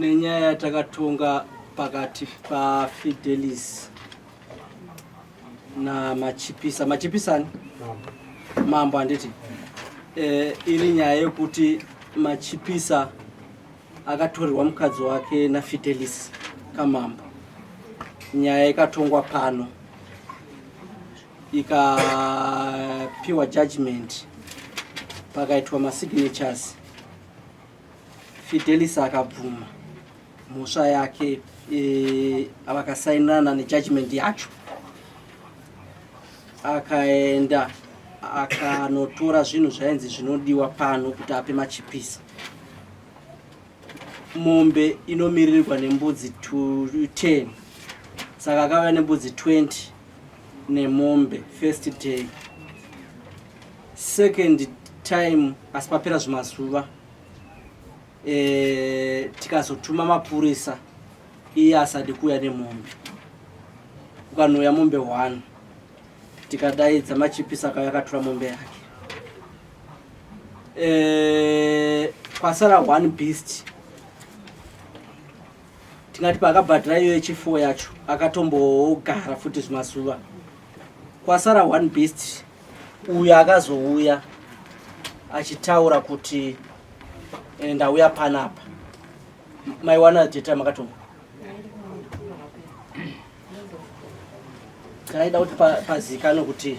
Tine nyaya yatakatonga pakati paFidelis naMachipisa. Machipisani? Mambo handiti? Eh, iri nyaya yekuti Machipisa akatorerwa mukadzi wake naFidelis Kamambo. Nyaya ikatongwa pano ikapiwa judgment pakaitwa masignatures Fidelis akabvuma mhosva yake e, vakasainirana nejudgment yacho akaenda akanotora zvinhu zvainzi zvinodiwa pano kuti ape machipisa mombe inomiririrwa nembudzi 10 saka akauya nembudzi 20 nemombe first day second time asi papera zvimazuva e, tikazotuma mapurisa iye asadi kuuya nemombe ukanouya mombe one tikadaidza machipisa akauya akatora mombe yake e, kwasara one beast tingati paakabhadhara iyo yechifour yacho akatombogara futi zvimazuva kwasara one beast uyo akazouya achitaura kuti eh, ndauya panapa maiwana jeta makatonga taida kuti pazikanwe kuti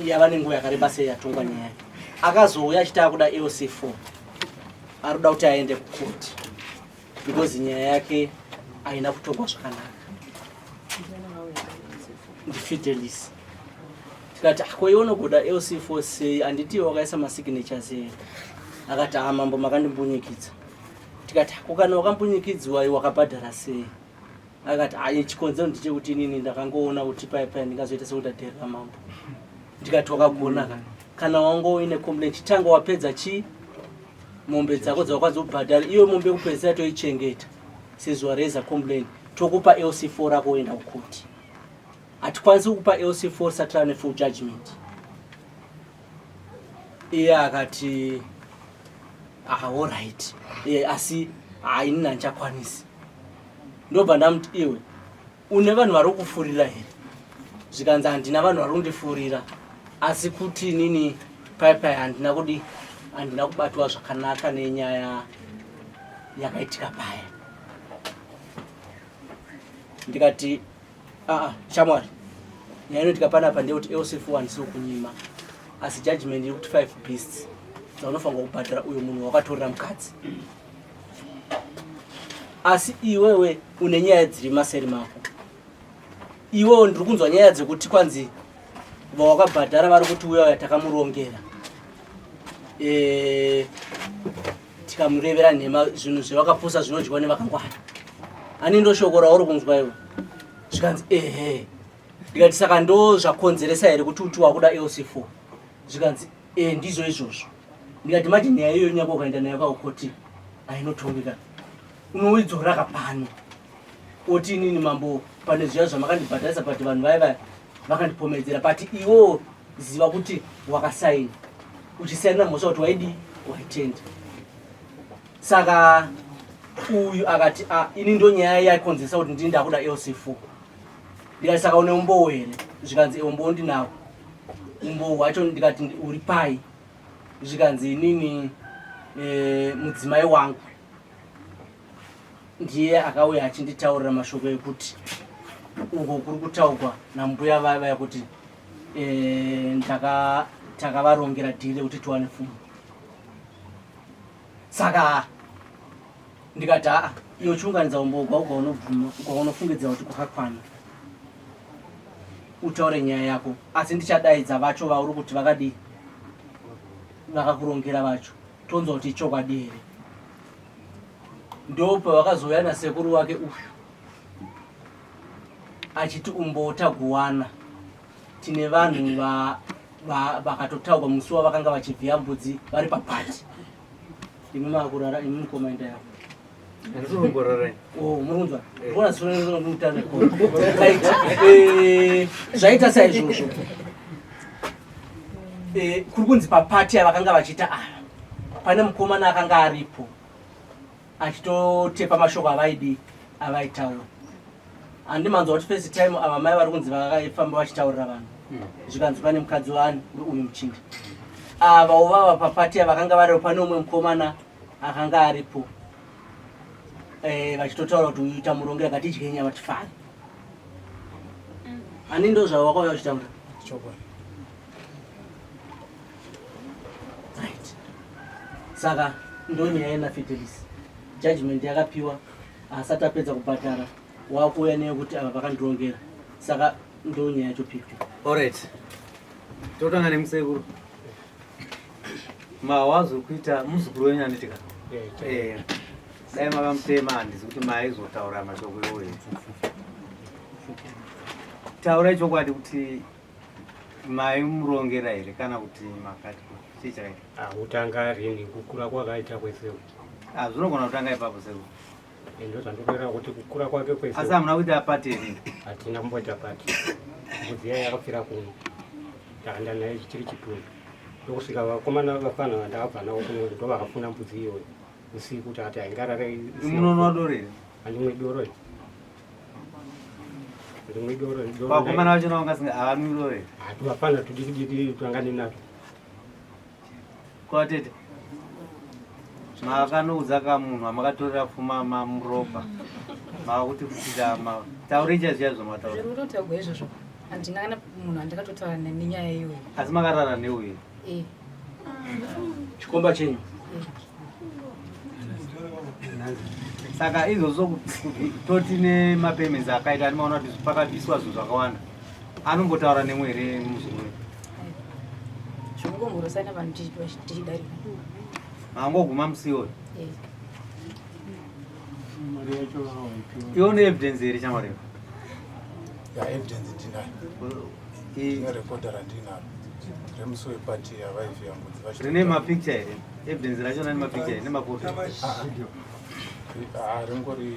yava nenguva yakareba sei yatongwa nyaya akazouya achiti akuda lc4 ari kuda kuti aende kukoti because nyaya yake haina kutongwa zvakanaka ndifidelis tikati ah, ko iwe unogoda lc4 sei handiti wakaisa masignatures here akati ah mambo makandimbunyikidza tikati ah, ko kana wakambunyikidziwa iwe wakabhadhara sei akati ayi chikonzero ndechekuti inini ndakangoona kuti pai pai ndingazoita sekuti ndadherera mambo ndikati wakagona kana kana wanga uine complaint chitanga wapedza chii mombe dzako dzawakwanisa kubhadhara iyo mombe yekupedzisira toichengeta sezvo wareza complaint tokupa lc4 rako woenda kukoti hatikwanisi kukupa lc4 sati rane full judgment iye akati ah, alright asi hainini handichakwanisi ndobva ndamuti iwe une vanhu vari kufurira here zvikanzi handina vanhu vari kundifurira asi kuti inini pai pai handina kudi handina kubatwa zvakanaka nenyaya yakaitika paya ndikati aa shamwari nyaya inoitika panapa ndeyekuti lcf handisi kunyima asi judgment iri kuti five beasts dzaunofanirwa kubhadhara uyo munhu wakatorera mukadzi asi iwewe une nyaya dziri maseri mako iwewe ndiri kunzwa nyaya dzekuti kwanzi vawakabhadhara vari kuti uya uya takamurongera e, tikamurevera nhema zvinhu zvevakapusa zvinodyiwa nevakangwara ani ndo shoko rauri kunzwa iwe zvikanzi ehe ndikati saka ndo zvakonzeresa here kuti uti wakuda lc4 zvikanzi e ndizvo izvozvo ndikati manje nyaya iyoyo nyangwe ukaenda nayo kakukoti ainotongeka unoidzorera kapano oti inini mambo pane zviya zvamakandibhadharisa but vanhu vaya vaya vakandipomedzera but iwo ziva kuti wakasaina uchisainira mhosva kuti waidii waitenda saka uyu akati ah, ini ndo nyaya yaikonzeresa kuti ndini ndakuda lc4 ndikati saka une umbowo here zvikanzi umbowo ndinawo umbowo hwacho ndikati uri pai zvikanzi inini e, mudzimai wangu ndiye akauya achinditaurira mashoko ekuti uko kuri kutaurwa nambuya vaya vaya kuti e, takavarongera dhiri rekuti tiwane pfuma saka ndikati aa iyo chiunganidza umbo kwaunobvuma kwaunofungidzira kuti kwakakwana utaure nyaya yako asi ndichadaidza vacho vauri kuti vakadii vakakurongera vacho tonzwa kuti ichokwadi here ndopavakazouya nasekuru wake uyu achiti umbotaguwana tine vanhu vakatotaurwa musi wavakanga vachivhiya mbudzi vari papati imi makurara imi mukoma enda yako oh, murunzwa ndikuona eh, zvaita saizvozvo eh, kuri kunzi papati yavakanga vachiita ava pane mukomana akanga aripo. Achitotepa mashoko avaidii avaitaura. Handi manzwa kuti first time ava mai vari kunzi vakaifamba vachitaurira vanhu. Zvikanzi pane mukadzi wani uyu muchinda. Ava uvava papati vakanga varipo pane umwe mukomana akanga aripo. Eh, vachitotaura kuti uyu tamurongera ngatidye nyama tifare. Ani ndo zvavo wakauya uchitaura? Chokwadi. Right. Saka ndonyaya yena Fidelis. Judgment yakapiwa asati apedza kubhadhara wakuuya neyekuti ava vakandirongera. Saka ndonyaya yacho pipi. Alright. Totanga nemusekuru. Mawazo kuita muzukuru wenyu anditika. Eh. Dai makamutema handizi kuti maizotaura mashoko iwoyo. Taurai chokwadi kuti maimurongera here kana kuti makati chii chakaita? Akutanga rini kukura kwakaita kwese. Ah, zvinogona kutanga ipapo sekuru. Ndo zvandikureva kuti kukura kwake kwese. Asi hamuna kuita pati here? Hatina kumboita pati. Mbudzi iya yakafira kuno. Ndakaenda naye chiri chitunhu. Ndokusvika vakomana vafana vandakabva navo kuno ndo vakafuna mbudzi iyoyo usiku takati haingarare. Munonwa doro here? Handimwi doro here. Handimwi doro. Vakomana vacho navo vangasinga havanwi doro here? Hatuvafana tudiki diki twanga ninatwo. Kwa tete makanoudza ka munhu amakatorera pfuma mamuropa makuti kutida ma taurei chaizvo chaizvo mataura. Zviri kutotaurwa izvozvo handina kana munhu andakatotaura nenyaya iyoyo. Asi makarara neuyu? Eh. Chikomba chenyu. Saka izvozvo toti nemapayments akaita animaona kuti pakabviswa zvinhu zvakawanda anombotaura nemwe here muzukuru? Zvokungomhorosana vanhu tichidarika. Mangoguma musi iwoyo? Eh. Iwe une evidence here chamwari? Ya evidence ndinayo. Ndine recorder randinaro remusi wepati yavaivhiya mbudzi vachi. Rine mapicture here? Evidence racho rine mapicture here nemakopi? Ah, ringori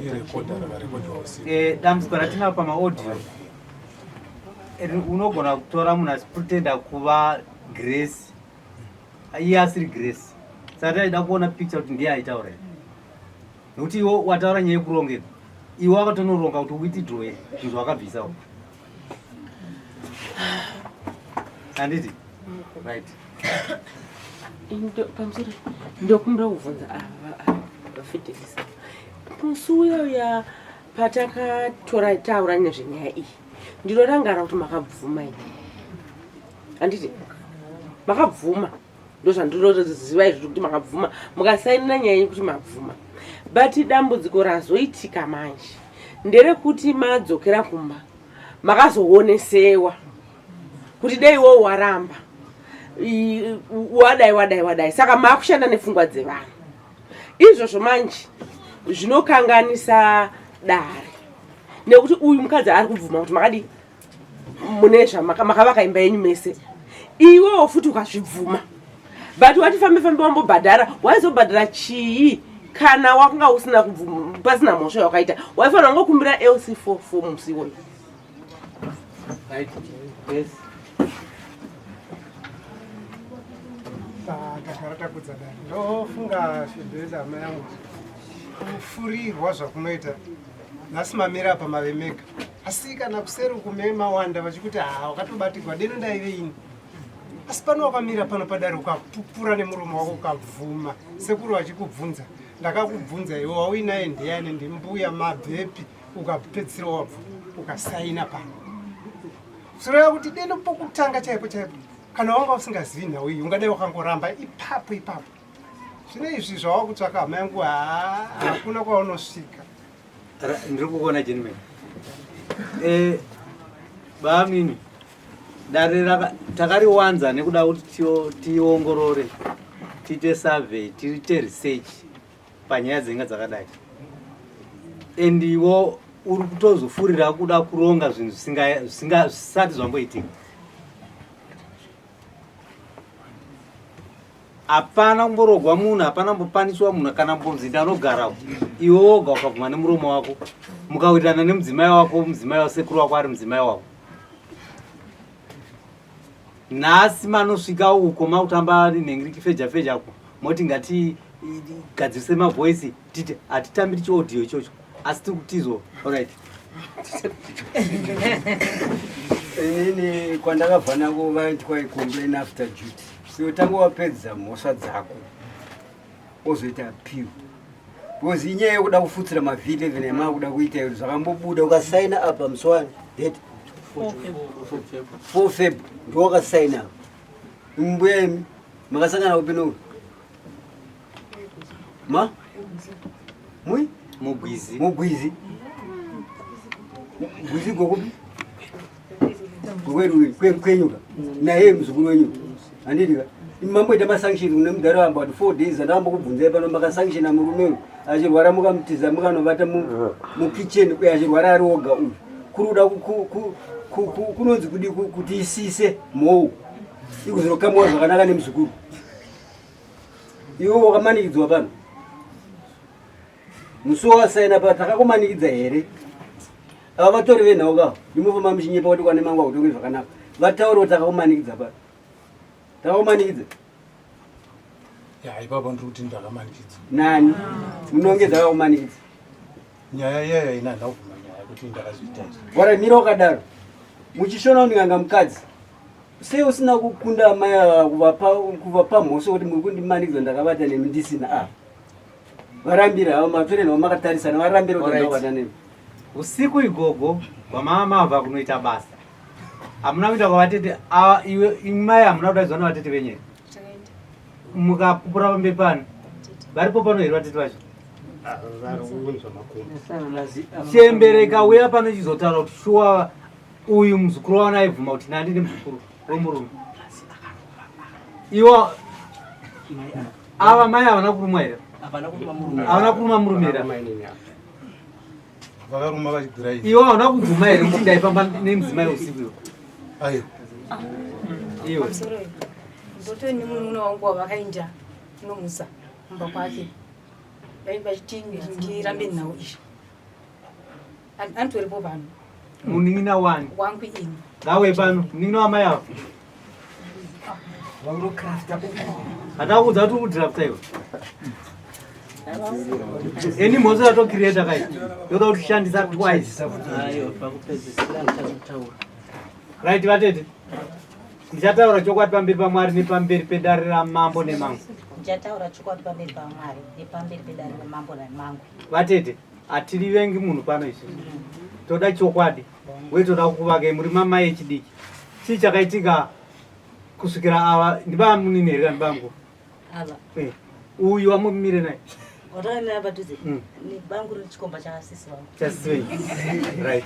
irecorder rakarekodwa usiku. Eh, dambudziko ratinaro pamaaudio unogona kutora munhu achipretenda kuva Grace iye asiri Grace, saka taida kuona picture kuti ndiye aitaura here, nekuti iwe wataura nyaya yekurongeka, iwe wakatonoronga kuti withdraw zvinhu zvawakabvisawo, handiti? Right. Pamusoro ndokumbira kubvunza ava vafidelisa musi uya uya patakatora taura nezvenyaya iyi, ndinorangara kuti makabvuma ini, handiti? Makabvuma, ndozvandinoziva izvo kuti makabvuma mukasainira nyaya yekuti mabvuma. But dambudziko razoitika manje nderekuti madzokera kumba makazoonesewa kuti dei iwowo waramba wadai wadai wadai, saka maakushanda nepfungwa dzevanhu. Izvozvo manje zvinokanganisa dare, nekuti uyu mukadzi ari kubvuma kuti makadii mune zvamakavaka imba yenyu mese, iwewo futi ukazvibvuma, but wati fambe fambe wambobhadhara, waizobhadhara chii kana wakanga usina kubvuma, pasina mhosva yawakaita? Waifanira kungokumbira LC4 form musi iwoyo. Right. Yes. Tagara takudza dare. Ndofunga Fidelis hama yangu kufurirwa zvakunoita nhasi mamira apa mave mega, asi kana kuseri uku me mawanda vachikuti haa wakatobatirwa deno ndaive ini, asi pano wakamira pano padare ukapupura nemuromo wako ukabvuma, sekuru vachikubvunza, ndakakubvunza iwe wauinaye ndiyani, ndimbuya mabvepi, ukapedzisira wabvuma ukasaina pano, zvoreva kuti deno pokutanga chaipo chaipo kana wanga usingazivi nhau iyi ungadai wakangoramba ipapo ipapo. Zvino izvi zvawakutsvaka hama yangu, haa hakuna kwaunosvika. Ndiri kukuona gentleman. Eh, bamini dare takariwanza nekuda kuti tiongorore, tiite survey, tiite research panyaya dzenga dzakadai, and iwo uri kutozofurira kuda kuronga zvinhu zvisati zvamboitika. Hapana kumborogwa munhu, hapana kumbopaniswa munhu kana mbonzi ndanogara. Iwe woga ukabvuma nemuromo wako mukawirirana nemudzimai wako, mudzimai wasekuru wako ari mudzimai wako, nhasi manosvika uko makutamba nhengiriki feja feja ko moti ngati Gadzirise mavoice titi hatitambiri chiaudio ichocho asi tiri kutizwa. Alright. Inini kwandakabva nako vaiti kwai complain after duty. Iwe tanga wapedza mhosva dzako wozoita appeal. Because inyaya yekuda kufutsira mavhili even yamakuda kuita iyo zvakambobuda ukasaina apa musi wani date 4 Feb ndiwo wakasaina apa. Mbuya imi makasangana kupi nouyu? Ma? Mui? Mugwizi. Mugwizi. Gwizi gokupi? Gokwedu kwenyuka. Naye muzukuru wenyu. Handiti ka? Imi mamboita masanction kune mudhara wamba kuti 4 days andamba kubvunzai pano makasanctiona murume uyu achirwara mukamutiza mukanovata mukitchen uye achirwara ari oga uyu. Kuri kuda kunonzi kudi kuti isise mhou ikuzonokamwa zvakanaka nemuzukuru. Iwe wakamanikidzwa pano. Musi wasaina pa takakumanikidza here? Ava vatori venhau ka ndimofamba muchinyepa kuti kwane mangu akutonge zvakanaka. Vataure kuti takakumanikidza pano. Takakumanikidza. Ya ipapo ndiri kuti ndakamanikidza. Nani? Munongedza akakumanikidza. Nyaya iyayo ina handina kubvuma nyaya kuti ndakazviita izvi. Wara mira wakadaro. Muchishona uninganga mukadzi. Sei usina kukunda amai ava kuvapa kuvapa mhosva kuti muri kundimanikidza ndakavata nemi ndisina ava. Varambira ava matore navo makatarisana varambira kuti ndakavata nemi. Usiku igogo kwamama mava kunoita basa. Hamuna kuita kwavatete ava iwe imai hamuna kudaidzwa navatete venyu here? Mukapupura pamberi pano. Varipo pano here vatete vacho? Chembere ikauya pano ichizotaura kuti shuwa uyu muzukuru wana aibvuma kuti nandi nemuzukuru wemurume. Iwo ava mai havana kurumwa here? Havana kuruma murume here? Vakaruma vachigwira ini. Iwe hauna kubvuma here kuti ndaifamba nemudzimai usiku iwe? Aiwa. Iwe. Ndoto nemurume wangu wavakainda kunomusa kumba kwake. Vai vachiti ndirambe nhau izvi. Anditoripo pano. Munin'ina wani? Wangu ini. Ngawe pano, munin'ina wamai ava. Hatakuudza kuti ukudrafta iwe. Eni mhosva yatocreata kai. Yoda kuti shandisa twice. Ayo pakupedzisira ndichazotaura. Right vatete. Ndichataura chokwadi pamberi paMwari nepamberi pedare ramambo nemangu. Ndichataura chokwadi pamberi paMwari nepamberi pedare ramambo nemangu. Vatete, hatirivengi munhu pano isu. Toda chokwadi. Uye toda kukuvakei muri mamai echidiki. Chii chakaitika kusvikira ava ndibamunini here kana ndibamukuru? Ava. Eh, uyu wamumire naye. Watakamira padhuze nebangu riri chikomba chasisi vangu. Chasisi venyu. Right.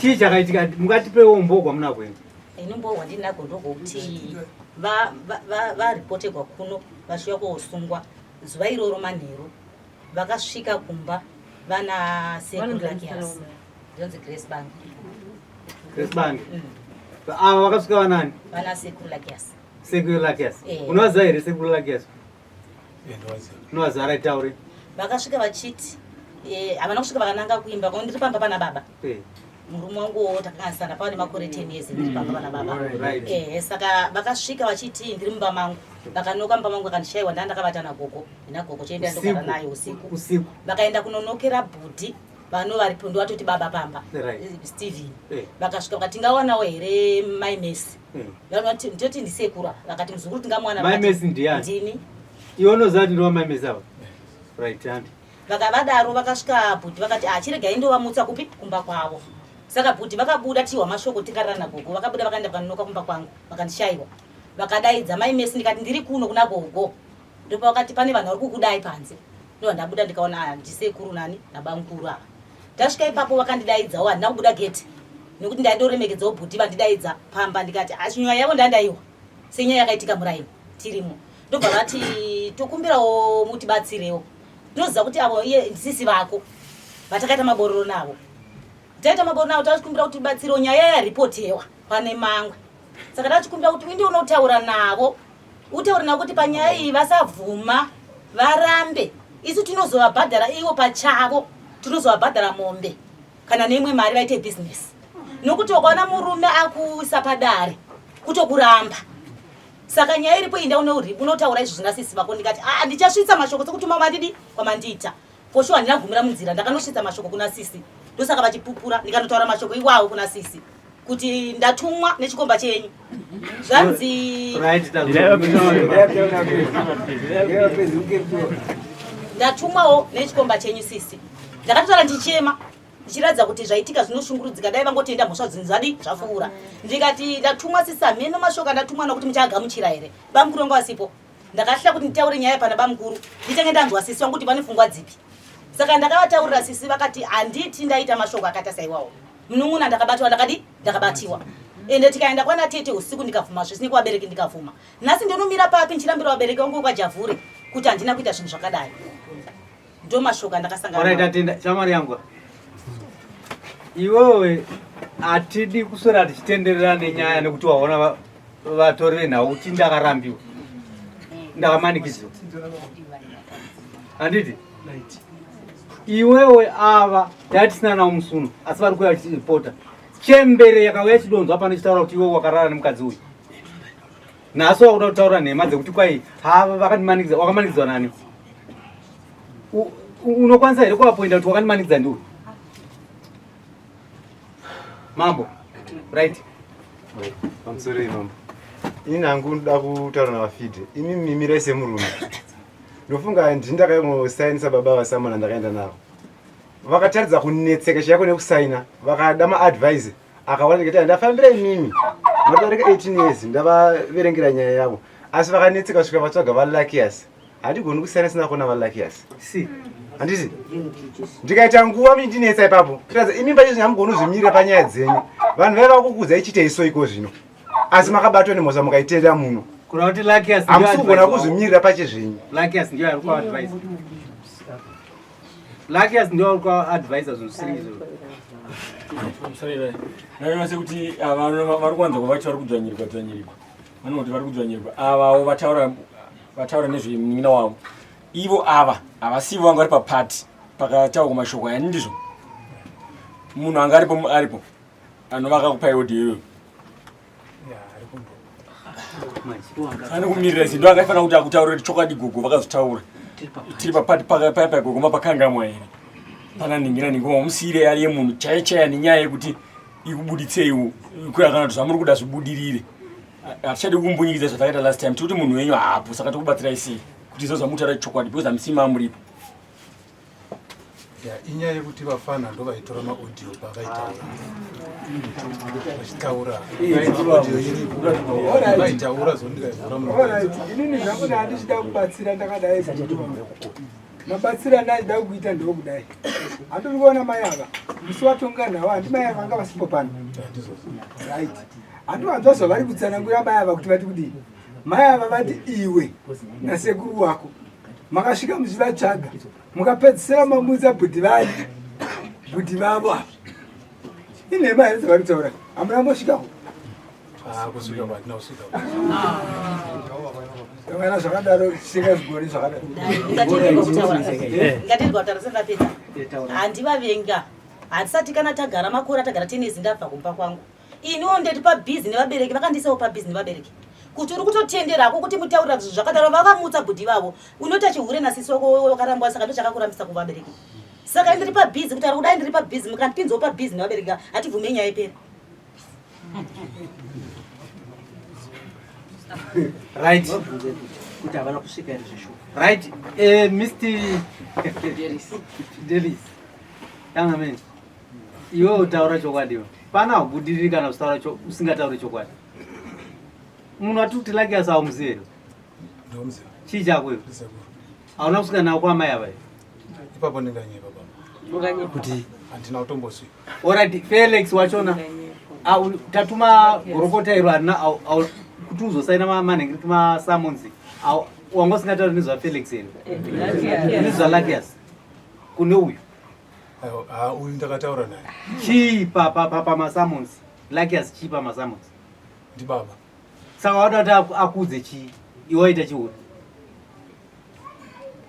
Chii chakaitika mungatipewo umbowo hwamunahwo imi? Ini umbowo hwandinagwo ndohwokuti varipotegwa kuno vachiuya kosungwa zuva iroro manheru vakasvika kumba vana sekuru Luckius. Ndonzi Grace Bangi. Grace Bangi. Ava vakasvika vanani? Vana sekuru Luckius. Sekuru Luckius. Eh. Unovaziva here sekuru Luckius? Eh, ndovaziva. Unovaziva right taure. Vakasvika vachiti eh, havana kusvika vakananga kuimba kwavo ndiri pamba pana baba. Eh. Murume wangu takanganisana pava nemakore 10 years ndiri pamba pana baba. Right. Eh, saka vakasvika vachiti ndiri mumba mangu. Vakanoka mumba mangu vakandishaiwa ndanga ndakavata nagogo. Ndina gogo chenda ndogara naye usiku. Usiku. Vakaenda kunonokera bhudhi vano varipo ndovatoti baba pamba. Right. Steven. Eh. Vakasvika vakati tingawanawo here mai Messi. Eh. Ndoti ndisekura vakati muzukuru tingamuwana. Mai Messi ndiani? Ndini. Iwe unoziva kuti ndiwa mai Messi ava? Right, handi. Vakavadaro vakasvika bhudhi vakati ah chiregai ndovamutsa kupi kumba kwavo. Saka bhudhi vakabuda tihwa mashoko tikarara nagogo vakabuda vakaenda vakanonoka kumba kwangu vakandishaiwa. Vakadaidza mai Messi ndikati ndiri kuno kuna gogo. Ndopavakati pane vanhu vari kukudai panze. Ndobva ndabuda ndikaona ah ndisekuru nani nabamukuru ava. Tasvika ipapo vakandidaidzawo handina kubuda gate nekuti ndaidoremekedzawo bhuti vandidaidza pamba ndikati asi nyaya yavo ndandaiwa senyaya yakaitika muraini tirimo. Ndobva vati tokumbirawo mutibatsirewo. Tinoziva kuti avo iye ndisisi vako vatakaita mabororo navo. Taita mabororo navo tachikumbira kuti tibatsirewo nyaya yaripotewa pane mangwe. Saka tachikumbira kuti uinde unotaura navo utaure navo kuti panyaya iyi vasabvuma varambe isu tinozovabhadhara ivo pachavo tinozovabhadhara mombe kana neimwe mari vaite bhizinesi nokuti wakaona murume akuisa padare kutokuramba. Saka nyaya iripo inda unotaura izvozvo nasisi vako. Ndikati ah, ndichasvitsa mashoko sekutuma mandidi kwamandiita. For sure handina kugumira munzira, ndakanosvitsa mashoko kuna sisi. Ndosaka vachipupura, ndikanotaura mashoko iwawo kuna sisi kuti ndatumwa nechikomba chenyu. Zvanzi ndatumwawo nechikomba chenyu sisi. Ndakatotaura ndichichema ndichiratidza kuti zvaitika zvinoshungurudzika, dai vangotenda mhosva dzinhu zvadi zvapfuura. Ndikati ndatumwa sisi, hameno mashoko andatumwa nokuti muchaagamuchira here. Bamukuru vanga vasipo. Ndakahla kuti nditaure nyaya pana bamukuru nditange ndanzwa sisi vangu kuti vane pfungwa dzipi. Saka ndakavataurira sisi vakati handiti ndaita mashoko akaita saiwawo. Munun'una ndakabatwa ndakadi ndakabatiwa. Ende tikaenda kwana tete usiku ndikabvuma zvese nekuvabereki ndikabvuma. Nhasi ndonomira papi ndichirambira vabereki vangu kwaJavhure kuti handina kuita zvinhu zvakadai. Ndo mashoko andakasangana. Alright, atenda shamwari yangu. Iwewe hatidi kuswera tichitenderera nenyaya nekuti waona vatori venhau kuti ndakarambiwa ndakamanikidzwa handiti iwewe ava tatisina nawo musuno asi vari kuuya vachiripota chembere yakauya chidonzwa pano ichitaura kuti iwewe wakarara nemukadzi uyu nhasi wakuda kutaura nhema dzekuti kwai hava vakandimanikidza wakamanikidzwa nani unokwanisa here kuvapoinda kuti wakandimanikidza ndiwe mambo right pamusoro mambo ini hangu ndoda kutaura navafidhe imi mimirai semurume ndofunga ndini ndakasainisa baba vasamona ndakaenda navo vakataridza kunetseka chaiko nekusaina vakada maadvise akawanda ndikati ndafambira imimi madarika 18 years ndavaverengera nyaya yavo asi vakanetseka kusvika vatsvaga valuckias handigoni kusiyana sina kuona valuckias handiti ndikaita nguva mindinetsa ipapo kuratidza imi mbacho hamugoni kuzvimirira panyaya dzenyu vanhu vaiva vakukuudza ichiita iso iko zvino asi makabatwa nemhosva mukaitenda muno hamusi kugona kuzvimirira pachezvenyu Luckiest ndiwo uri kuadvisa zvinhu zvisiri izvo. Ndaona sekuti ava vari kuwanza kuva vari kudzvanyirirwa dzvanyirirwa. Vanoti vari kudzvanyirirwa. Avawo vataura vataura nezvemunin'ina wavo. Ivo ava havasivo vanga vari papati pakataurwa mashoko aya ndizvo. Munhu anga aripo aripo anovaka kupai audio iyoyo. Anokumirira zinto akaifanira kuti akutaurire chokwadi gogo vakazotaura. Tiri papati paya paya gogo mapakangamwa here? Pana nhingi na nhingi wamusiyire yari yemunhu chaiye chaiye nenyaya yekuti ikubuditseiwo kuya kana kuti zvamuri kuda zvibudirire. Hatichadi kumbunyikidza zvatakaita last time tikuti munhu wenyu haapo saka tokubatsirai sei kuti izvo zvamutaura chokwadi because hamusi mamuripo. Ya, inyaya yekuti vafana ndovaitora maaudio pavaitaura vachitaura audio iripo vaitaura zondikaivhura inini zvangu ndandichida kubatsira ndakadai mabatsira andachida kuita ndokudai handiri kuona mai ava musi watonga nhau handi mai ava vanga vasipo pano right handivanzwa zvavari kutsanangura mai ava kuti vati kudii mai ava vati iwe nasekuru wako makasvika muchivatsvaga mukapedzisira mamutsa bhudhi vani bhudhi vavo ava inhema here dzavari kutaura hamuna mbosvikawo ah, kusvika kwatina kusvika kana zvakadaro singazvigoni zvakadaro ngatirikutaura sendapedza handivavenga hatisati kana tagara makore atagara tenezi ndabva kumba kwangu iniwo ndeti pabhizi nevabereki vakandiisawo pabhizi nevabereki kuti uri kutotendera hako kuti mutaurira zvinhu zvakadaro vakamutsa bhudhi vavo unoita chihure nasisi wako wakarambwa saka ndochakakurambisa kuvabereki saka ndiri pabhizi kutaura kudai ndiri pabhizi mukandipinzawo pabhizi nevabereki hatibvume nyaya ipera right kuti havana kusvika here zveshuwa right mr fidelis yanga iwe utaura chokwadi iwe pana haubudiriri kana usitaura usingatauri chokwadi munhu ati kuti laki asi haumuzivi here chii chako iwe hauna kusvika nawo kwamai ava ipapo ndinganyepa baba kuti handina kutombosvika orit felix wachona tatuma gorokota iro harina kuti uzosaina manhengiriki masamonzi wanga usingatauri nezvafelix here nezvalakias kune uyu Ah, uyu ndakataura naye. Chii pa pa pa pamasummons? Luckiest chii pamasummons? Ndibaba. Saka wada kuti akuudze chii? Iwe waita chihure.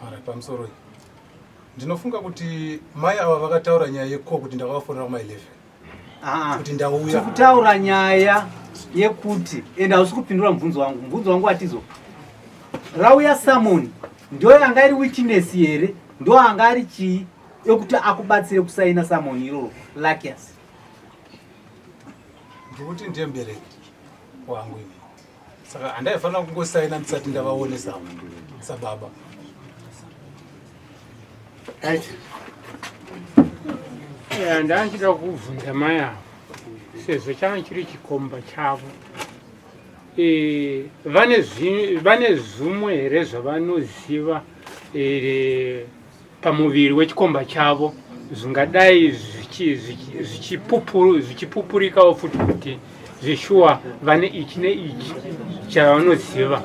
Ara pamusoro iyi. Ndinofunga kuti mai ava vakataura nyaya yeko kuti ndakavafonera kuma 11. Ah. Kuti ndauya. Tikutaura nyaya Yekuti ende hausi kupindura mubvunzo wangu. Mubvunzo wangu watizo. Rauya summon ndo yanga iri witness here? Ndo anga ari chii yekuti akubatsire kusaina summon iroro Luckius? Ndikuti ndiye mubereki wangu ini. Saka handaifanira kungosaina ndisati ndavaonesa sababa. Right. Yeah, ndanchida kubvunza mai avo sezvo changa chiri chikomba chavo e, vane zvimwe here zvavanoziva e, pamuviri wechikomba chavo zvingadai zvichipupurikawo futi kuti zveshuwa vane ichi neichi chavanoziva.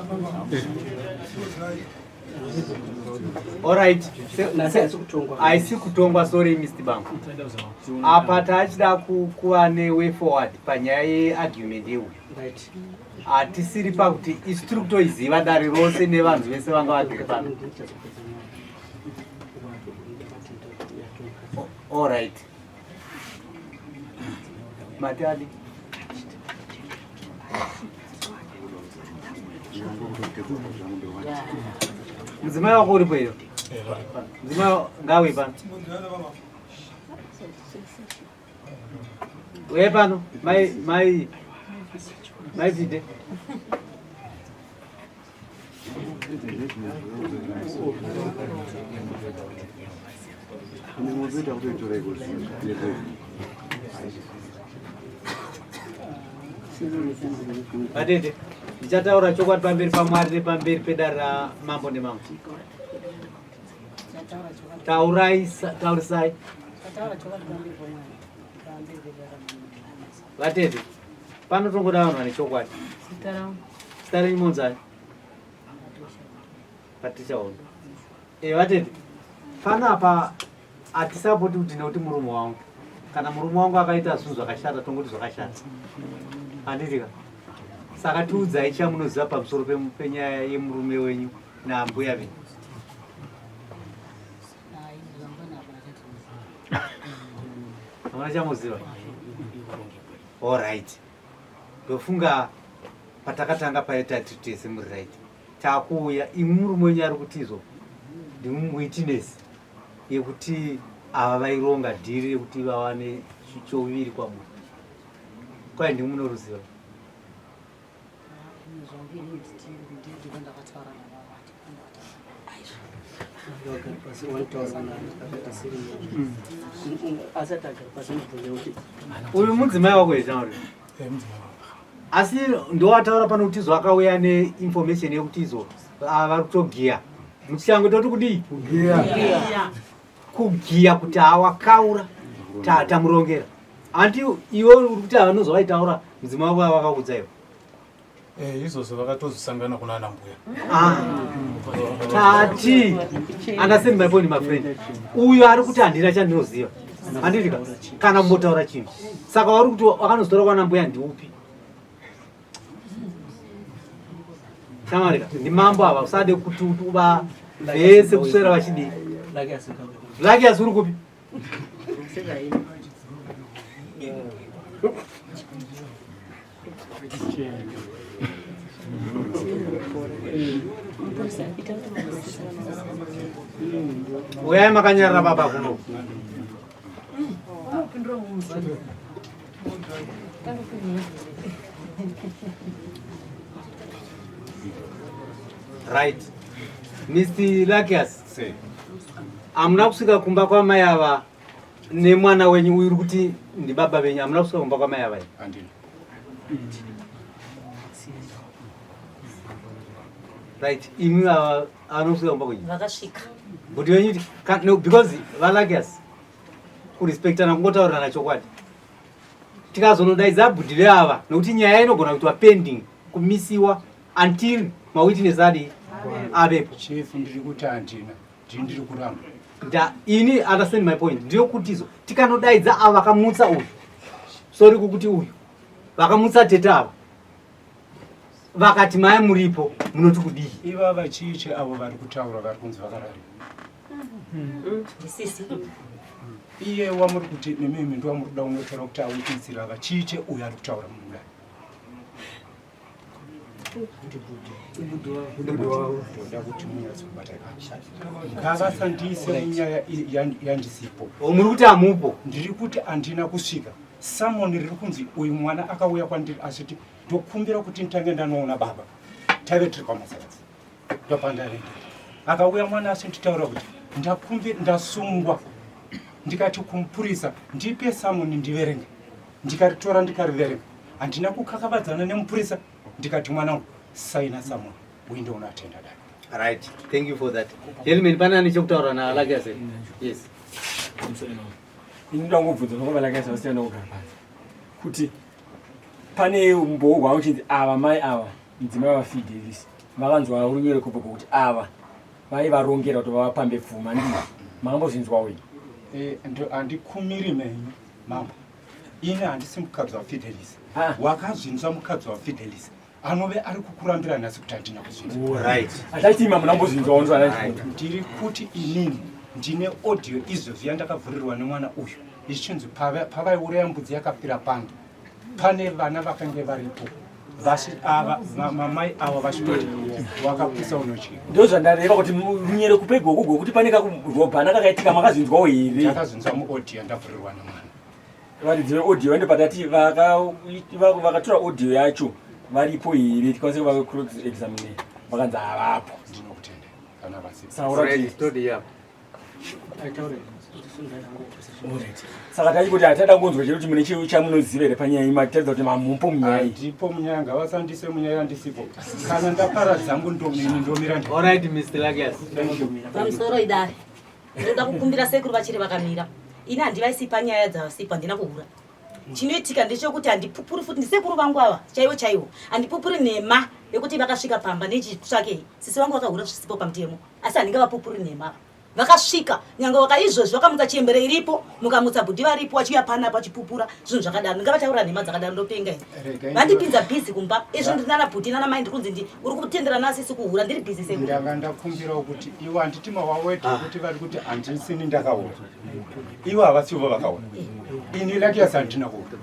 Alright. Haisi kutongwa sorry Mr. Bango. Apa tachida kuva ne way forward panyaya yeargument yeuyu. Hatisiri pakuti isu tiri kutoiziva dare rose nevanhu vese vanga vagere pano. Alright. Mati adi. Mudzimai wako uripo iyo? Mudzimai ngawe pano. Uye pano, mai mai mai Vide. Vatete, ndichataura chokwadi pamberi paMwari nepamberi pedare ramambo nemambo. Taurai, taurisai. Vatete, pano tongoda vanhu vane chokwadi. Zita renyu monzani? Patricia Hondo. Eh, vatete, panapa hatisapoti kuti nekuti murume wangu kana murume wangu akaita zvinhu zvakashata tongoti zvakashata handiti ka saka tiudzai chamunoziva pamusoro penyaya yemurume wenyu naambuya venyu. Hamuna chamuziva? Alright. Ndofunga patakatanga paye tati tese muri right. Takuuya imwi murume wenyu ari kuti izvo ndimwi witness yekuti ava vaironga dhiri rekuti vawane chouviri kwamuri. Kwai ndimwi munoruziva. Uyu mudzimai wako here Tauri? Asi ndowataura pano kuti izvo akauya neinformation yekuti izvo ah, vari kutogiya. Muchishango toti kudii? Kugiya. Kugiya kuti awakaura tamurongera. Anti iwe uri kuti avanozwa vaitaura mudzimai wako avakaudza iwe. Eh, izvozvo vakatozosangana kuna ana mbuya. Ah, tati understand my point my friend. Uyu ari kuti handina chandinoziva. Handiti ka kana kumbotaura chinhu. Saka wari kuti wakanozitora kwana mbuya ndiupi? Shamwari ka ndimambo ava usade kuti uba vese kuswera vachidii. Lucky asi uri kupi? Uyai makanyarara baba kuno. Right. Mr. Lakias. Hamuna kusvika kumba kwamai ava nemwana wenyu uyu uri kuti ndibaba venyu hamuna kusvika kumba kwamai ava Handina. Right, imi ava anosvika kumba kwenyu. Vakasvika. But wenyu no because valakias kurespectana kungotaurirana chokwadi. Tikazonodaidza bhudhi veava nokuti nyaya inogona kuitwa pending kumisiwa until mawitness adi avepo. Chief ndiri kuti handina. Ndini ndiri kuramba. Nda ini understand my point. Ndiyo kuti izo tikanodaidza ava vakamutsa uyu. Sorry kukuti uyu. Vakamutsa tete ava. Vakati mai muripo munoti kudii? Ivava chii avo vari kutaura vari kunzi vakarari. Sisi. Iye wamuri kuti mimimi ndiwamuri kuda kunotaura kuti awitnessira ava chii che uyu ari kutaura mudare. Ngavasandiise munyaya yandisipo. Muri kuti hamupo? Ndiri kuti handina kusvika. Samoni riri kunzi uyu mwana akauya kwandiri achiti ndokumbira kuti nditange ndanoona baba. Taive tiri kwaMazaradzi. Ndopandave ndiri. Akauya mwana achinditaura kuti ndakumbira ndasungwa. Ndikati kumupurisa ndipe samoni ndiverenge. Ndikaritora ndikariverenga. Handina kukakavadzana nemupurisa ndikati mwanangu saina samoni uinde unoatenda dare. Right. Thank you for that. Gentlemen, pane ane chekutaura naLakias here? Yes. Ini ndoda kungobvunza nokubva Lakias vasiyana kugara panze kuti pane umbowo hwavo uchinzi ava mai ava mudzimai vaFidelis vakanzwa runyoro kubva kuti ava vaivarongera kuti vavapambe pfuma ndii makambozvinzwawo ini? Eh, handikumiri menyu mambo ini handisi mukadzi waFidelis. Wakazvinzwa mukadzi waFidelis anove ari kukurambira nhasi kuti handina kuzvinzwa. Right. Achati mambo ndambozvinzwawo ndizvo. Ndiri kuti inini ndine audio izvozvi yandakavhurirwa nemwana uyu ichinzi pavaiuraya mbudzi yakafira pano pane vana vakange varipo ava mamai ava vachitoti wakapisa unodyiwa. Ndozvandareva kuti runyere kupe gogo gokuti pane kakurobhana kakaitika makazvinzwawo here? Ndakazvinzwa muaudio yandavhurirwa nemwana. Varidzi veaudio vende patati vakatora audio yacho varipo here tikwanise kuva cross examine vakanzi havapo. Ndinokutenda kana vasipo. Saka tati kuti hatada kunzwa chero kuti mune chiro chamunoziva here panyaya iyi mataridza kuti mamupo munyaya iyi. Ndipo munyaya ngavasandise munyaya yandisipo. Kana ndapara dzangu ndomini ndomira ndi. All right Mr. Lakias. Pamusoro idare. Ndoda kukumbira sekuru vachiri vakamira. Ini handivaisi panyaya dzavasipo handina kuhura. Chinoitika ndechekuti handipupuri futi ndisekuru vangu ava chaivo chaivo. Handipupuri nhema yekuti vakasvika pamba nechitsvakei. Sisi vangu vakahura zvisipo pamutemo asi handingavapupuri nhema ava. Vakasvika nyange vakaizvozvi vakamutsa chembere iripo mukamutsa bhudhi varipo vachiuya panapa vachipupura zvinhu zvakadaro ndingavataura nhema dzakadaro ndopenga ini. Vandipinza busy kumba izvo ndiri nana bhuti nana mai ndiri kunzi ndi uri kutendera nasisi kuhura ndiri busy sekuru. Ndanga ndakumbirawo kuti iwo handiti mawawedha ah. kuti vari kuti handisini ndakaura ivo havasivo vakaura ini Lakias handina kuura.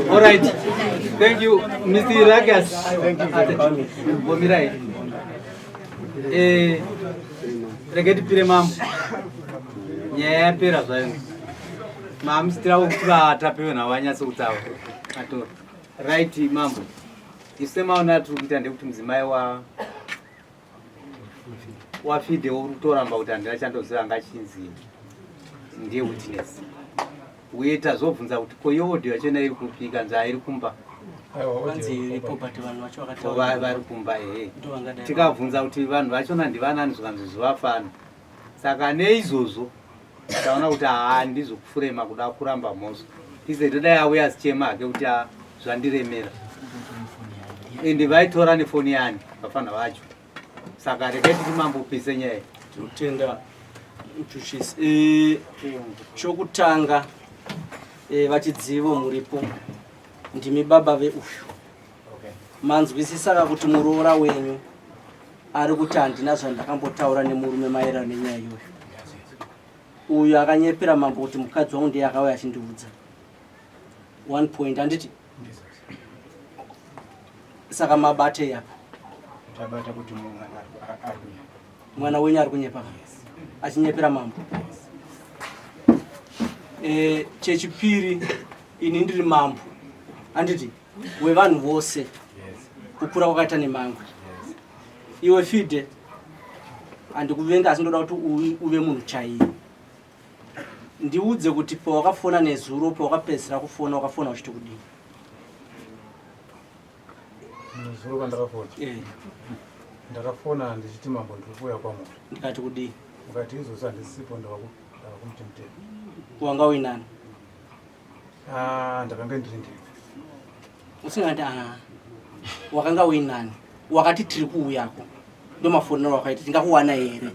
All right. Thank you, Mr. Lakias. Thank you very much. Bomirai. Eh, rege tipire mambo. Nyaya yapera zvayo. Mamusitira kuti vatapiwe navo vanyatso kutaura. Atora. Right mambo. Isu semaona tiri kuita ndekuti mudzimai wa wafide uri kutoramba kuti handina chandoziva anga achinzi ndiye witness uye tazobvunza kuti ko iyo audio yachona iri kupi ikanzi hairi kumba vari kumba ehe tikabvunza kuti vanhu vachona ndivanani zvikanzi zvivafana saka neizvozvo taona kuti haa ndizvokufurema kuda kuramba mhosva ize todai auya azichema hake kuti zvandiremera ende vaitora nefoni yani vafana vacho saka regai titi mambopise nyaya tinotenda muchuchisi e, chokutanga e, vachidzivo muripo ndimi baba veuyu manzwisisaka kuti muroora wenyu ari kuti handina zvandakambotaura nemurume maererano nenyaya iyoyo uyu akanyepera mambo kuti mukadzi wangu ndiye akauya achindiudza one point handiti saka mabatei apa tabata kuti mwana ari kunyepa mwana wenyu ari kunyepa achinyepera mambo e, chechipiri ini ndiri mambo handiti wevanhu vose kukura kwakaita nemangwe iwe fide handikuvenga asi ndoda kuti uve munhu chaiye ndiudze kuti pawakafona nezuro pawakapedzisira kufona wakafona uchiti kudii nezuro pandakafona eh. ndakafona ndichiti mambo ndiri kuuya kwamuri ndikati kudii ukati izvozvo handisipo ndavakumutemutema wanga uinani Ah, ndakanga ndiri ndega. Usingati ah. Wakanga uinani? Wakati tiri kuuyako. Ndomafonero wakaita tingakuwana here?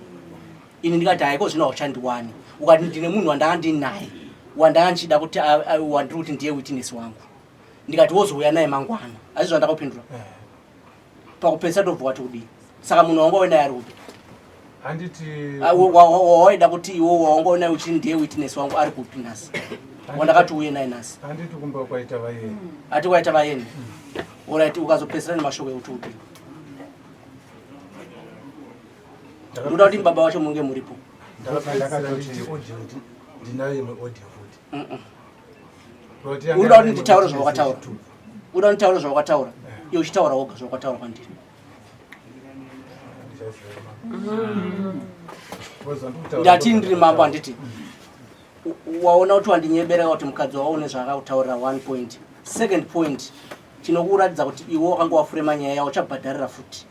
Ini ndikati haiko zvino hauchandiwani. Ukati ndine munhu wandanga ndinaye. Wandanga ndichida kuti wandiri kuti ndiye witness wangu. Ndikati wozouya naye mangwana. Asi zvandakupindura. Eh. Pakupedzisa ndobva wati kudii? Saka munhu wanga uinaye ari kupi? Handiti ah, wawaida kuti iwo wawanga unaye uchiti ndiye witness wangu ari kupi nhasi? Wandakati uye naye nhasi. Handiti kumba kwaita vayeni. Ati kwaita vayeni. Alright, ukazopedzisira nemashoko ekuti udii. Ndoda kuti baba vacho munge muripo. Ndinayo imwe audio futi. Unoda kuti nditaure zvawakataura. Unoda kuti nditaure zvawakataura. Iwe uchitaura woga zvawakataura kwandiri. Ndati ndiri mambo handiti. Waona kuti wandinyebera kuti mukadzi wako une zvaakakutaurira one point. Second point chinokuratidza kuti iwe wakanga wafurema nyaya yawo uchabhadharira futi.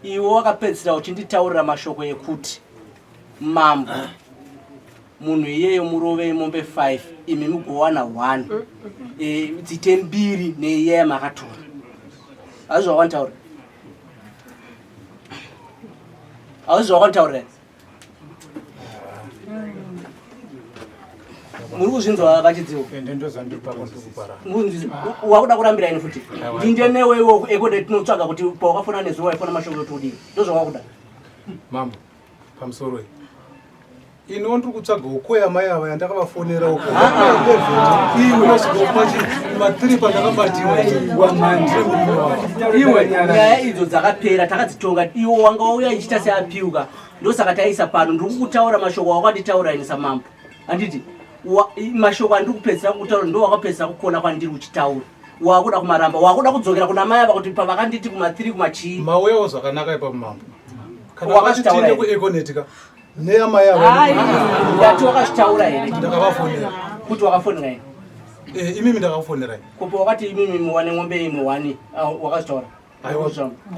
Iwe wakapedzisira uchinditaurira mashoko ekuti mambo munhu iyeyo murovei mombe 5 imi mugowana 1 e, dzite mbiri neiya yamakatora. Hazvi zvawakanditaurira? Hazvi zvawakanditaurira? Muri kuzvinzwa vachidziwo? Wakuda kurambira ini futi ndinde newe iwo ekode tinotsvaga kuti pawakafona nezuva waifona mashoko ekuti udii ndozvawakuda. Mambo, pamusoro iyi iniwo ndiri kutsvaga uko yamai ava yandakavafonera uko iwe ma3 pandakabatiwa iwe nyaya idzo dzakapera takadzitonga iwo wanga wauya ichiita seapiuka ndosaka taisa pano ndiri kukutaura mashoko awakanditaura ini samambo handiti mashoko andiri kupedzisira kukutaura ndo wakapedzisira kukona kwandiri uchitaura wakuda kumaramba wakuda kudzokera kuna mai ava kuti pavakanditi kuma3 kumachii mauyawo zvakanaka ipapo mambo kana vakatinde kueconet ka neyamai ava ndati wakazvitaura here ndakavafonera kuti wakafonera here eh, imimi ndakakufonerai kupo wakati imimi muwane ng'ombe imwe wani ah, wakazvitaura Aiwa,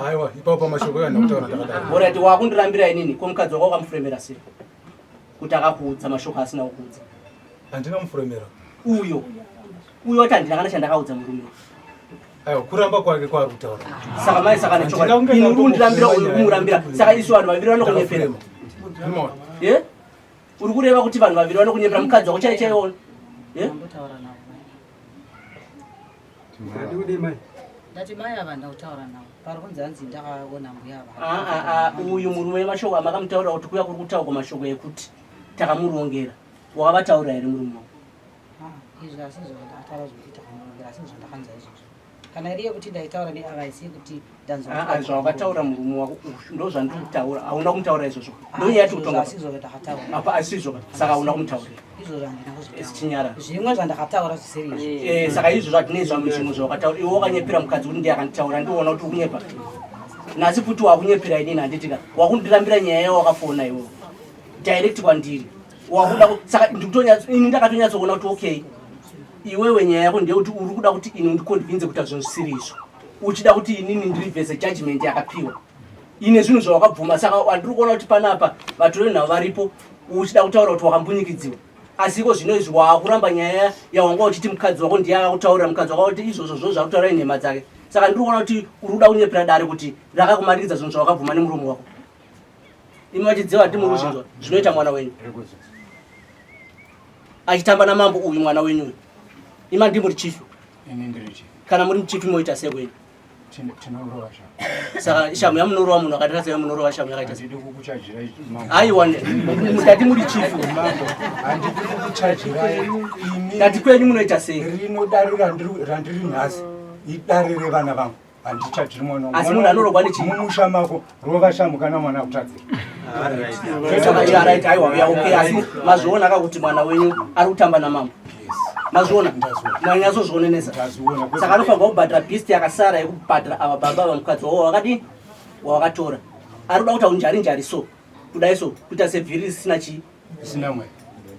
aiwa, ipapo pamashoko iwo andakutaura ndakadaro. Alright, wakundirambira inini, ko mukadzi wako wakamufuremera sei? Kuti akakuudza mashoko asina kukuudza. Handina mufuremera. Uyo. Uyo ati handina kana chandakaudza murume. Aiwa, kuramba kwake kwaari kutaura. Saka mai saka nechokwadi. Ini uri kundirambira uyu kumurambira. Saka isu vanhu vaviri vanokunyepera. Eh? Uri kureva kuti vanhu vaviri vanokunyepera mukadzi wako chaiye chaiye. Eh? Ndati mai ava ndakutaura navo pari kunzi hanzi ndakaona mbuya ava. Ah, ah, ah, uyu murume mashoko amakamutaurira kuti kuya kuri kutaurwa mashoko ekuti takamurongera wakavataurira here murume wako? Izvi asi izvo ndakataura zvekuti takamurongera asi izvo ndakanzwa izvozvo. Kana iri yekuti ndaitaura neava haisi yekuti ndanzwa Ah, ah, zvawakataura murume wako uyu ndozvandiri kutaura hauna kumutaurira izvozvo ndonyaya yati kutonga Asi izvozvo ndakataura. apa asizvo saka hauna kumutaurira Izvozvo handina kuzvitaura. Chinyara. Zvimwe zvandakataura zvisiri izvo. Eh, saka izvozvo hatinei zvamwe zvimwe zvawakataura iwe wakanyepera mukadzi kuti ndiye akanditaura ndiona kuti ukunyepa nhasi futi wakunyepera inini handitika wakundirambira nyaya yawakafona iwewe direct kwandiri wakuda saka ndikutonyatso ini ndakatonyatsoona kuti okay iwewe nyaya yako ndeyekuti uri kuda kuti ini undiconvince kuita zvinhu zvisiri izvo uchida kuti inini ndirivhese judgment yakapiwa ine zvinhu zvawakabvuma saka andiri kuona kuti panapa vatori nhau varipo uchida kutaura kuti wakambunyikidziwa asi iko zvino izvi waakuramba nyaya yawanga uchiti mukadzi wako ndiye akakutaurira mukadzi wako kuti izvozvo zvo zvakutaura inhema dzake saka ndiri kuona kuti uri kuda kunyepera dare kuti rakakumanikidza zvinhu zvawakabvuma nemuromo wako imi vachidziva hati muri kuzvinzwa zvinoita mwana wenyu achitamba namambo uyu mwana wenyu uyu imi handii muri chifu kana muri muchifu moita sei kwenyu tinorova shamu saka shamu yamunorova munhu akaita sei munorova shamu yakaita sei aiwa ndati muri chifu handidi kukuchajirai imi ndati kwenyu munoita sei rino dare randiri nhasi idare revana vangu handichajiri mwana Asi munhu anorogwa nechii? Mumusha mako rova shamu kana mwana akutadzira. Saka yeah, right, aiwa yeah, okay asi mazviona ka kuti mwana wenyu ari kutamba namambo mazviona manyatsozvionenesa saka anofanirwa kubhadhara beast yakasara yekubhadhara ava baba vamukadzi wavo wakadii wawakatora ari kuda kuita unjari njari so kudai so kuita sevhiri risina chii Risina mweya.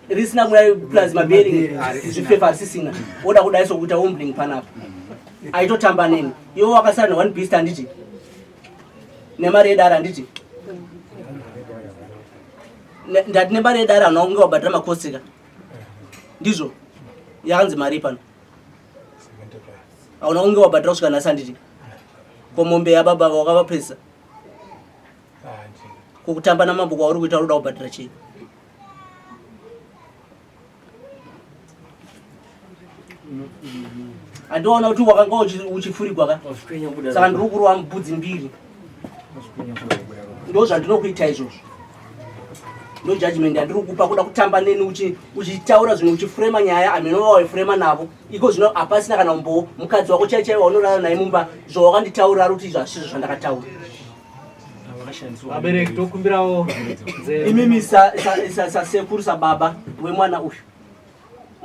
Risina mweya plus mabearing zvifefa risisina. Oda kudai so kuita wombling panapa. Aitotamba neni. Iwe wakasara ne one beast handiti? Nemari yedare handiti? Ndati nemari yedare hauna kunge wabhadhara makosti ka? Ndizvo? Yakanzi mari pano. Hauna kunge wabhadhara kusvika nhasi handiti? Ko mombe yababa wakavapesa? Ko kutamba namambo kwauri kuita uri kuda kubhadhara chii? Andiona kuti wakanga uchifurigwa ka? Saka ndiri kurova mbudzi mbiri. Ndozvandinokuita izvozvo. Ndo judgment yandiri kukupa kuda kutamba neni uchitaura zvinhu uchifrema nyaya ameno waifrema navo. Iko zvino hapasina kana umbowo mukadzi wako chai chai waunorara naye mumba zvawakanditaura ari kuti izvo hazvisizvo zvandakataura. Vabereki tokumbirawo imimi sasekuru sababa wemwana uyu.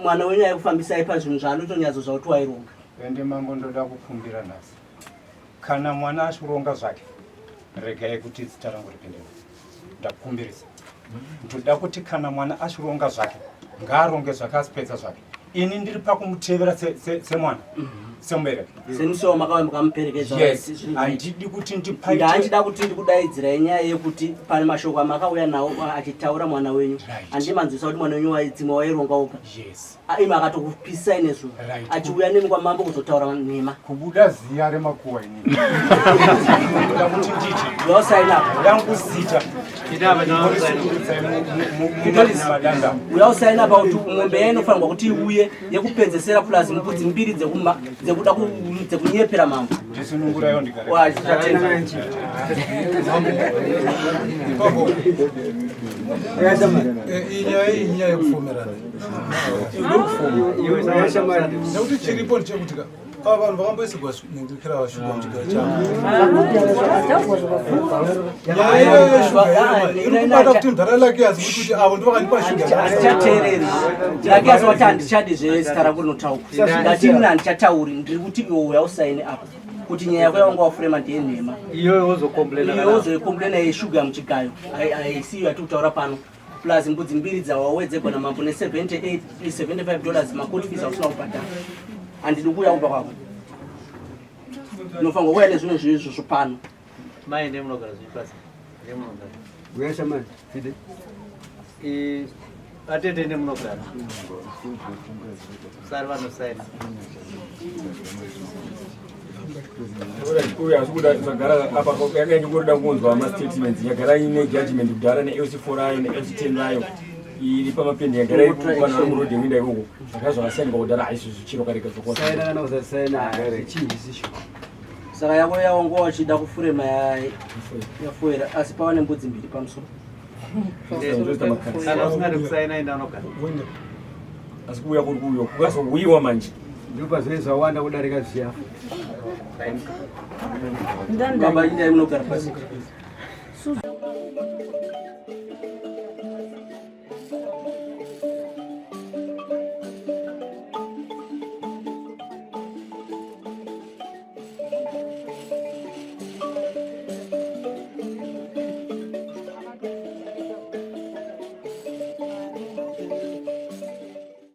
Mwana wenyu aikufambisai pazvinhu zvaanotonyatso zvakuti waironga. Ende mambo ndoda kukumbira nhasi. Kana mwana achironga zvake regai kuti zita rangu ripinde. Ndakukumbirisa. Ndoda kuti kana mwana achironga zvake ngaaronge zvake asipedza zvake. Ini ndiri pakumutevera semwana semubereki. Semusi wamakauya mukamuperekedza. Yes, handidi kuti ndipaite. Ndandida kuti ndikudaidzirai nyaya yekuti pane mashoko amakauya nawo achitaura mwana wenyu. Handiti manzwisa kuti mwana wenyu waidzimwa waironga oga. Yes. Imi akatokupisai nezuro. Achiuya nemi kwamambo kuzotaura nhema. Kubuda ziya remakuwa ini. Ndoda kuti nditi. Uya up. Yangu zita. Uya usaina pa kuti mombe yayo inofanirwa kuti iuye yekupedzesera plus mbudzi mbiri dzekuma dzekuda dzekunyepera mambo. Ndisunungurayo ndigare. Iyi nyaya iyi inyaya yekufomerana. Nekuti chiripo ndechekuti ka ava vanhu vakamboisirwa nengekera vashuga muchigaro chavo. Nyaya iyoyo yeshuga iri kubata kuti mudhara lake azi kuti avo ndovakandipa shuga. Handichateereri. Lake azi wati handichadi zvezita rangu rinotaurwa. Ndati ini handichatauri ndiri kuti iwe uya usaine apa kuti nyaya yako yawanga wafurema ndeyenhema. Iyoyo wozokomplena. Iyoyo wozoikomplena yeshuga muchigayo. Haisiyo yatiri kutaura pano. Plus mbudzi mbiri dzawawedzegwa namambo ne 78 75 dollars macourt fees ausina kubhadhara. Handidi kuuya kumba kwako. Unofanirwa kuuya nezvinhu zviizvozvo pano. Mai ndiye munogara zvenyu pasi. Ndiye munogara. Uya shamani, fide. Eh, atete ndiye munogara. Sari vanosaina. Uyu asi kuda zvagara apa yanga ingorida kunzwa mastatements yagara ine judgment kudhara nelc4 rayo nelc10 rayo iri pamapendi yagara iri vanhu vari muroad yekuenda ikoko zvakanga zvakasiyana kudhara haisi zvichiro karega Saina kana usasaina zvichinji sisho. Saka yako yawanga wachida kufurema yafuera asi pava nembudzi mbiri pamusoro. Kana usingadi kusaina enda unogara. Asi kuuya kuri kuuya kukazouyiwa manje. Ndipo zvinenge zvawanda kudarika zviya. Baba indai munogara pasi.